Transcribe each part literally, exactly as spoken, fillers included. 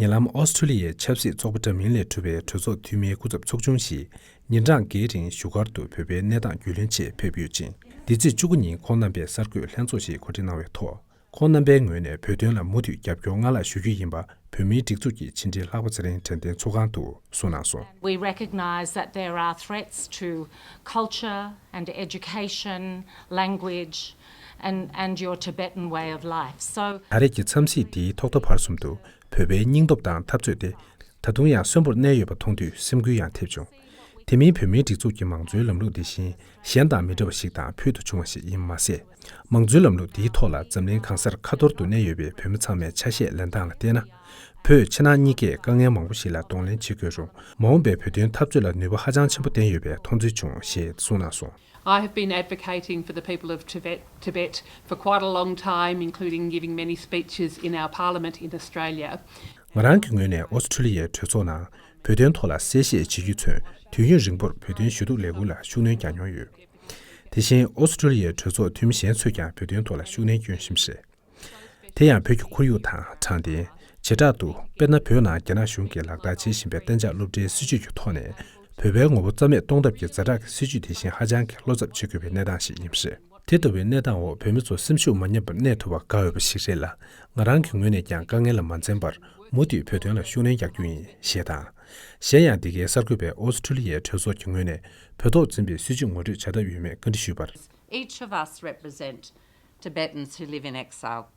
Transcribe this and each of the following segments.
ཉེ་ལམ་ཨོ་སི་ཁྲུ་ལི་ཡའི་ཆབ་སྲིད་ཚོགས་པ་འདྲ་མིན་ལས་གྲུབ་པའི་གྲོས་ཚོགས་འཐུས་མིའི་སྐུ་ཚབ་ཚོགས་ཆུང་ཞིག་ཉིན་གྲངས་འགའི་རིང་བཞུགས་སྒར་དུ་བོད་པའི་གནས་སྟངས་རྒྱུས་ལོན་ཆེད་ཕེབས་ཡོད་ཅིང་། འདི་ཚེས་བཅུ་དགུ་ཉིན་ཁོང་རྣམ་པས་གསར་འགོད་ལྷན་ཚོགས་ཤིག་གོ་སྒྲིག་གནང་བའི་ཐོག་ཁོང་རྣམ་པའི་ངོས་ནས་བོད་དོན་ལ་མུ་མཐུད་རྒྱབ་སྐྱོར་སྔར་ལྷག་ཞུ་རྒྱུ་ཡིན་པ་བོད་མིའི་སྒྲིག་འཛུགས་ཀྱི་ཕྱི་འབྲེལ་ལྷག་པ་ཚེ་རིང་དྲན་རྟེན་ཚོགས་ཁང་དུ་གསུངས་གནང་སོང་། We recognize that there are threats to culture and education, language, and, and your Tibetan way of life. So, ད་རེས་ཀྱི་འཚམས་གཟིགས་འདིའི་ཐོག་མཐའ་བར་གསུམ་དུ་བོད་པའི་སྙིང་སྟོབས་དང་འཐབ་རྩོད་དེ་ད་དུང་ཡང་གསོན་པོར་གནས་ཡོད་པ་མཐོང་དུས་སེམས་འགུལ་ཡང་ཐེབས་བྱུང་། དེ་མིན་བོད་མིའི་སྒྲིག་འཛུགས་ཀྱི་མང་གཙོའི་ལམ་ལུགས་འདི་བཞིན་གཞན་དང་མི་འདྲ་བ་ཞིག་དང་ཕུལ་དུ་བྱུང་བ་ཞིག་ཡིན་མ་ཟད། མང་གཙོའི་ལམ་ལུགས་འདིའི་ཐོག་ལ་འཛམ་གླིང་གང་སར་ཁ་ཐོར་དུ་གནས་ཡོད་པའི་བོད་མི་ཚང་མའི་ཆ་ཤས་ལེན་སྟངས་ལ་བལྟས་ན། བོད་ཕྱི་ནང་གཉིས་ཀས་དཀའ་ངལ་མང་པོ་ཞིག་ལ་གདོང་ལེན་བྱེད་དགོས་རུང་། མ་འོངས་པའི་བོད་དོན་འཐབ་རྩོད་ལ་ནུས་པ་ཧ་ཅང་ཆེན་པོ་ལྡན་ཡོད་པའི་མཐོང་ཚུལ་བྱུང་ཞེས་གསུངས་གནང་སོང་། I have been advocating for the people of Tibet, Tibet for quite a long time, including giving many speeches in our parliament in Australia. ང་རང་གི་ངོས་ནས་ཨོ་སི་ཁྲུ་ལི་ཡའི་གྲོས་ཚོགས་ནང་བོད་དོན་ཐོག་ལ་གསལ་བཤད་བྱེད་རྒྱུས་མཚོན་དུས་ཡུན་རིང་པོར་བོད་དོན་ཞུ་གཏུག་ལས་འགུལ་ལ་ཤུགས་སྣོན་རྒྱག་མྱོང་ཡོད། དེ་བཞིན་ཨོ་སི་ཁྲུ་ལི་ཡའི་གྲོས་ཚོགས་འཐུས་མི་གཞན་ཚོས་ཀྱང་བོད་དོན་ཐོག་ལ་ཤུགས་སྣོན་སྐྱོན་བཞིན་པ་རེད། དེ་ཡང་བོད་ཀྱི་ཁོར་ཡུག་དང་དྲང་བདེན། བྱེ་བྲག་ཏུ་དཔེར་ན་བོད་ནང་རྒྱ་ནག་གཞུང་གིས་ལག་བསྟར་བྱེད་བཞིན་པའི་གཏན་འཇགས་སློབ་གྲྭའི་སྲིད་བྱུས་ཀྱི་ཐོག་ནས་བོད་པའི་ངོ་བོ་རྩ་མེད་གཏོང་ཐབས་ཀྱི་ཛ་དྲག་གི་སྲིད་བྱུས་དེ་བཞིན་ཧ་ཅང་གི་བློ་འཚབ་བྱེད་དགོས་པའི་གནས་སྟངས་ཤིག་ཡིན་པ་རེད། དེ་ལྟ་བུའི་གནས་སྟངས་འོག་བོད་མི་ཚོ་སེམས་ཤུགས་མ་ཉམས་པར་གནས་ཐུབ་པ་དགའ་འོས་པ་ཞིག་རེད་ལ། ང་རང་གི་ངོས་ནས་ཀྱང་དཀའ་ངལ་ལ་མ་འཛེམས་པར་མུ་མཐུད་བོད་དོན་ལ་ཤུགས་སྣོན་རྒྱག་རྒྱུ་ཡིན་ཞེས་དང་། གཞན་ཡང་འདི་གའི་གསར་འགོད་པས་ཨོ་སི་ཁྲུ་ལི་ཡའི་གྲོས་ཚོགས་ཀྱི་ངོས་ནས་བོད་ཐོག་འཛིན་པའི་སྲིད་བྱུས་ངོ་སྤྲོད་བྱ་ཐབས་ཡོད་མེད་བཀའ་འདྲི་ཞུས་པར། Each of us represent Tibetans who live in exile.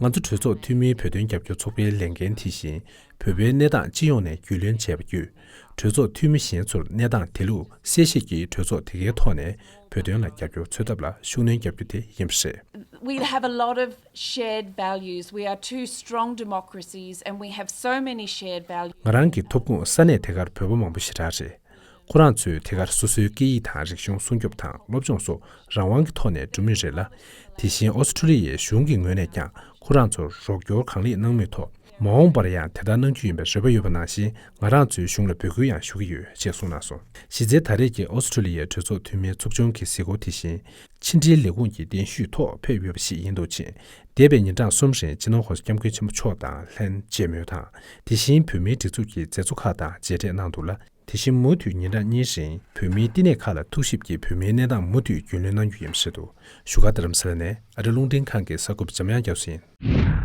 ང་ཚོ་གྲོས་ཚོགས་འཐུས་མིའི་བོད་དོན་རྒྱབ་སྐྱོར་ཚོགས་པའི་ལས་འགན་དེ་བཞིན་བོད་པའི་གནས་སྟངས་སྤྱི་ཡོངས་ནས་རྒྱུས་ལོན་བྱས་པ་བརྒྱུད། གྲོས་ཚོགས་འཐུས་མི་གཞན་ཚོར་གནས་སྟངས་དེ་ལུགས་གསལ་བཤད་ཀྱིས་གྲོས་ཚོགས་དེ་གའི་ཐོག་ནས་བོད་དོན་ལ་རྒྱབ་སྐྱོར་འཚོལ་ཐབས་ལ་ཤུགས་སྣོན་རྒྱག་རྒྱུ་དེ་ཡིན་པ་རེད། We have a lot of shared values. We are two strong democracies and we have so many shared values. ང་རང་གི་ཐོབ་ཁུངས་ས་གནས་དེ་གར་བོད་པ་མང་པོ་ཞེ་དྲག་རེད། ཁོ་རང་ཚོས་དེ་གར་སོ་སོའི་སྐད་ཡིག་དང་རིག་གཞུང་སྲུང་སྐྱོབ་དང་སློབ་སྦྱོང་སོགས་རང་དབང་གི་ཐོག་ནས་འགྲོ་མུས་རེད་ལ། དེ་བཞིན་ཨོ་སི་ཁྲུ་ལི་ཡའི་གཞུང་གི་ངོས་ནས་ཀྱང་ཁོ་རང་ཚོར་རོགས་སྐྱོར་གང་ལེགས་གནང་མུས་ཐོག་མ་འོངས་པར་ཡང་དེ་ལྟར་གནང་རྒྱུ་ཡིན་པའི་རེ་བ་ཡོད་པ་ནང་བཞིན་ང་རང་ཚོའི་གཞུང་ལ་འབོད་སྐུལ་ཡང་ཞུ་གི་ཡོད་ཅེས་གསུངས་གནང་སོང་། གཞི་རྩའི་ད་རེས་ཀྱི་ཨོ་སི་ཁྲུ་ལི་ཡའི་གྲོས་ཚོགས་འཐུས་མིའི་ཚོགས་ཆུང་གི་གཟིགས་སྐོར་དེ་བཞིན་ཕྱི་འབྲེལ་ལས་ཁུངས་ཀྱི་གདན་ཞུས་ཐོག་ཕེབས་ཡོད་པ་ཞིག་ཡིན་འདུག་ཅིང་། འདས་པའི་ཉིན་གྲངས་གསུམ་རིང་སྤྱི་ནོར་༸གོང་ས་༸སྐྱབས་མགོན་ཆེན་པོ་མཆོག་དང་ལྷན་མཇལ་མོལ་དང་། དེ་བཞིན་བོད་མིའི་སྒྲིག་འཛུགས་ཀྱི་མཛད་གཙོ་ཁག་དང་མཇལ་འཕྲད་གནང་འདུག་ལ། དེ་བཞིན་མུ་མཐུད་ཉིན་གྲངས་གཉིས་རིང་བོད་མིའི་བསྟི་གནས་ཁག་ལ་ཐུགས་ཞིབ་ཀྱིས་བོད་མིའི་གནས་སྟངས་མུ་མཐུད་རྒྱུས་ལོན་གནང་རྒྱུ་ཡིན་པ་རེད་འདུག་བཞུགས་སྒར་རྡ་རམ་ས་ལ་ནས་ཨ་རི་རླུང་འཕྲིན་ཁང་གི་གསར་འགོད་པ་འཇམ་དབྱངས་རྒྱ་མཚོ་ཡིན།